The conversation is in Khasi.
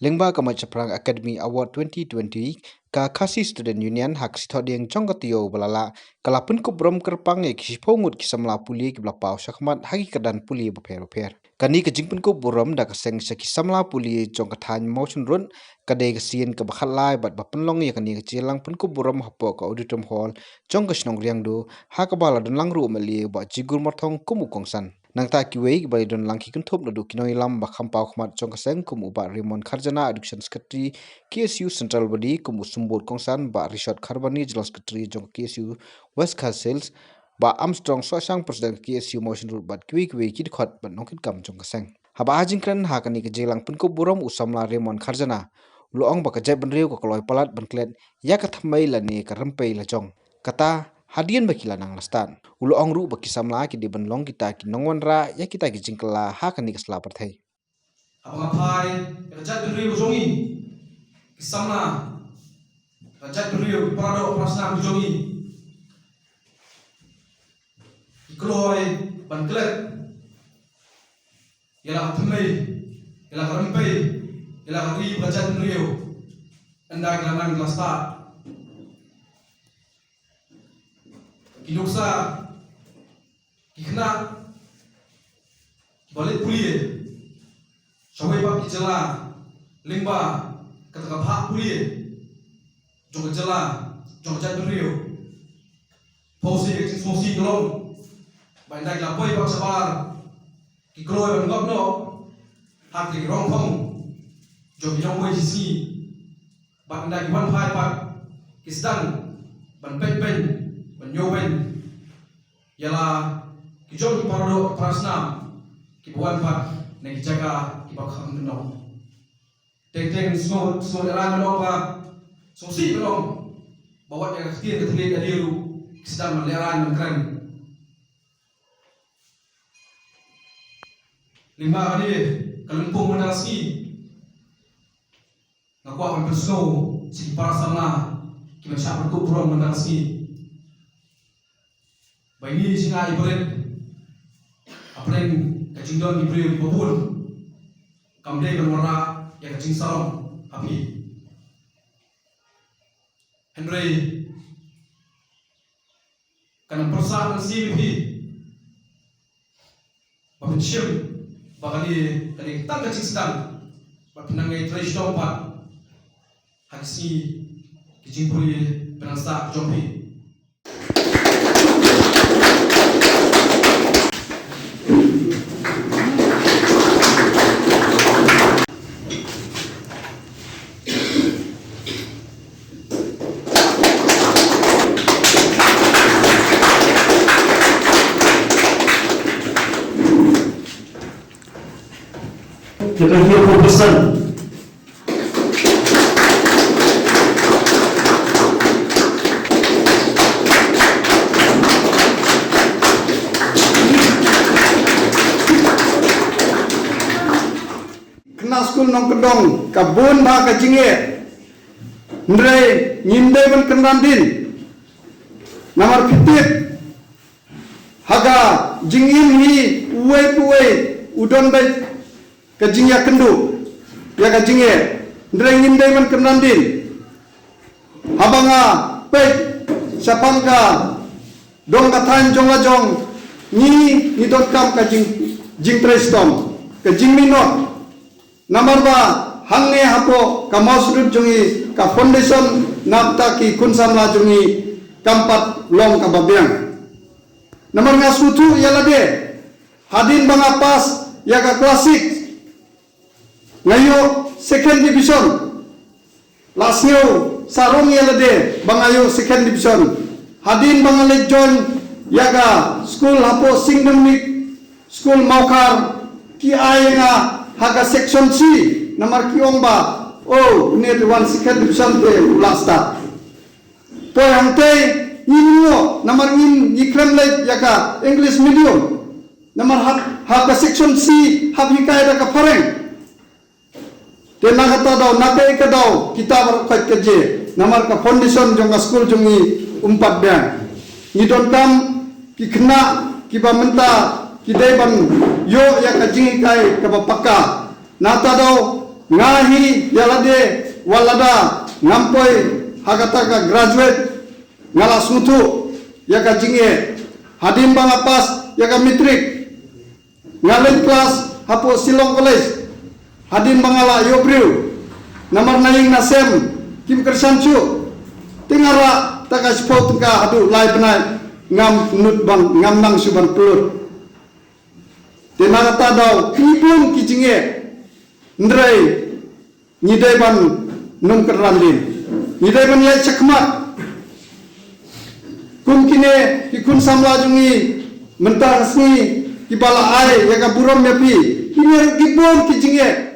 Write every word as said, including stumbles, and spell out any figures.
Lyngba ka Mait Shaphrang Academy Award twenty twenty, ka Khasi Student Union ha ka sngi Thohdieng jong ka taïew ba la lah, ka la pynkup burom kyrpang ïa ki shiphew ngut ki samla pule kiba la paw shakhmat ha ki kyrdan pule bapher bapher. Kane ka jingpynkup burom da ka seng sha ki samla pule jong ka thaiñ Mawshynrut, ka dei ka sien kaba khatlai bad ba pynlong ïa kane ka jingïalang pynkup burom hapoh ka Auditorium Hall jong ka shnong Riangdo, ha kaba la don lang ruh u M L A Bah Jigur Marthong kum u kongsan. Nangta kiwei kiba la don lang ki kynthup naduh ki nongïalam ba kham paw khmat jong ka seng kum u Bah Raymond Kharjana, Education Secretary, K S U Central Body, kum u Symbud kongsan Bah Rishod Kharbani, General Secretary jong ka K S U West Khasi Hills, Bah Armstrong Sohshang, President ka K S U Mawshynrut bad kiwei kiwei ki dkhot bad nongkitkam jong ka seng. Haba ai jingkren ha kane ka jingïalang pynkup burom, u samla Raymond Kharjana u la ong ba ka jaitbynriew ka kloi palat ban klet ïa ka thymmei lane ka rympei lajong. Kata hadien ba ki la nang la stad. U la ong ruh ba ki samla ki dei ban long kita ki nongwanrah ïa kita ki jingkylla ha kane ka sla pyrthei. Haba nga phai ïa ka jaitbynriew jong ngi, ki samla ka jaitbynriew, para doh para snam jong ngi, ki kloi ban klet ïa la ka thymmei, ïa la ka rympei, ïa la ka ri bad ka jaitbynriew. Ynda ki la nang la stad, ki nuksa, ki khynnah kiba leit pule shawei pat ki jylla, lyngba kata ka phah pule jong ka jylla, jong ka jaitbynriew. Phewse ka jingsngewsih ka long ba ynda ki la poi pat shabar, ki kloi ban ngop noh ha ki rongphong jong ki nongwei shisngi. Bad ynda ki wan phai pat, ki sdang ban peit beiñ, ban ñiew beiñ ïa la ki jong ki para doh para snam kiba wan pat na ki jaka kiba kham kyndong. Teng teng sngew, sngew lehrain ban ong ba, sngewsih ban ong ba wat ïa ka ktien ka thylliej ïa lade ruh ki sdang ban lehrain ban kren. Lyngba kane ka lympung mynta ka sngi, nga kwah ban pynsngew sha ki para samla kiban shah pynkup burom mynta ka sngi ba ine i jingai barit hapdeng ka jingdon ki briew kiba bun kam dei ban wanrah ïa ka jingsarong ha phi. Hynrei kan ym pyrshah ban siem ïa phi ba phin shim ba kane, kane tang ka jingsdang, ba phin nang ïai trei shitom pat ha ki sngi ki jingpule pynang sah jong phi. Kita hiyo ko pesan. Khynnah skul nongkyndong ka bun bha ka jingeh. Hynrei ngim dei ban kynran dien. Namar phi tip ha ka jingim hi uwei pa uwei u don beit ka jingïakynduh ïa ka jingeh. Hynrei ngim dei ban kynran dien. Haba nga peit shaphang ka dong ka thaiñ jong la jong, ngi, ngi donkam ka jing, jingtrei shitom, ka jingminot. Namar ba hangne hapoh ka Mawshynrut jong ngi, ka foundation na bynta ki khun samla jong ngi kam pat long kaba biang. Namar nga sngewthuh ïa lade, hadien ba nga pass ïa ka class six, nga ïoh second division. La sngewsarong ïa lade ba nga ïoh second division. Hadien ba nga leit join ïa ka skul hapoh Saint Dominic School Mawkhar, ki ai ïa nga ha ka section C, namar ki ong ba, oh, une te wan second division te u la stad. Poi hangtei ngim ïoh, namar ngim, ngi khlem leit ïa ka English medium. Namar ha, ha ka section C hap hikai da ka phareng. Te na kata daw, na kaei ka daw kita baroh khoit kajih, namar ka foundation jong ka skul jong ngi um pat biang. Ngi donkam ki khynnah kiba mynta ki dei ban ïoh ïa ka jinghikai kaba paka. Na kata daw, Nga hi ïa lade wat lada ngam poi ha kata ka graduate, nga la sngewthuh ïa ka jingeh hadien ba nga pass ïa ka matric. Nga leit klas hapoh Shillong College hadien ba nga la ïoh briew. Namar na ïing na sem kim kyrshan shuh. Te nga rah tang ka shiphew tyngka haduh lai bnai, ngam nud ban, ngam nang shuh ban pynlut. Te na kata daw ngi bun ki jingeh. Hynrei ngi dei ban nym kynran lin, ngi dei ban ïaid shakhmat. Kum kine ki khun samla jong ngi mynta ka sngi kiba la ai ïa ka burom ïa phi, kine ruh ki bun ki jingeh.